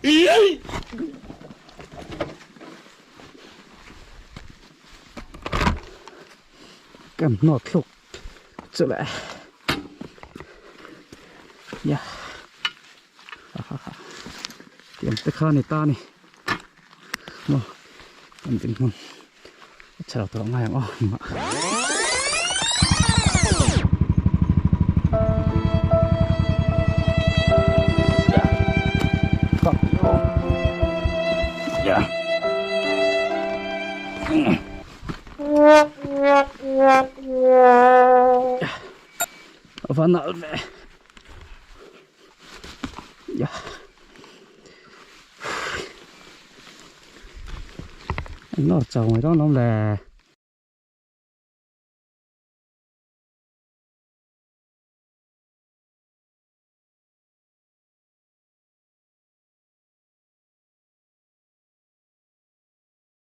Kan hnawt thluk chu le ya tiang te kha ni ta ni maw kan dinhmun a chhe lo tawh ngai ang aw engmah. Va nalh ve ya englo chau mai dawn lawm le.